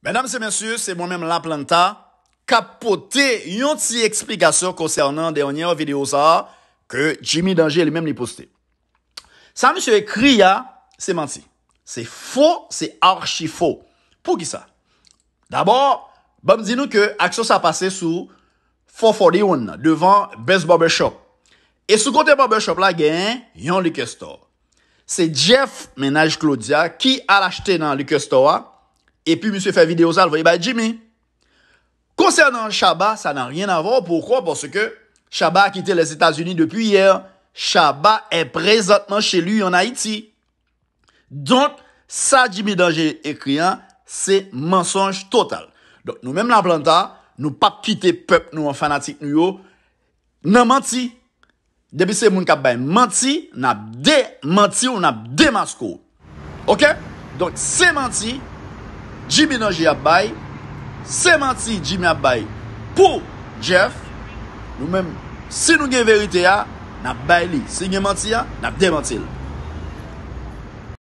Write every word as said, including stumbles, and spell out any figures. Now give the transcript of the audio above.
Medam e mesye, se mwen menm Laplanta k ap pote yon ti eksplikasyon konsènan dènyè videyo sa a ke Jimmy Danger li menm li poste. Sa misye ekri a, se manti. Se fo, se achi fo. Poukisa? Dabò, ban m di nou ke aksyon sa pase sou four forty-one nan, devan Best Barbershop. E sou kote barbershop la, gen yon liquor store. Se Jeff, mennaj Claudia, ki al achte nan liquor store a, epi misye fè videyo sa, l voye bay Jimmy. Konsènan Shabba, sa n'a rien à voir. Poukwa? Paske Shabba a kite Lèzetazini depi yè. Shabba est présentement chez lui en Haïti. Donk, sa Jimmy Danger ekri an, se mansonj total. Donk, nou menm Laplanta, nou p ap kite pèp nou an, fanatik nou yo, nan manti. Depi se moun k ap bay manti, n ap demanti w, n ap demaske w. Oke? Donk, se manti Jimmy Danger ap bay, se manti Jimmy ap bay pou Jeff. Nou menm, si nou gen verite a, n ap bay li. Si gen manti a, n ap demanti l.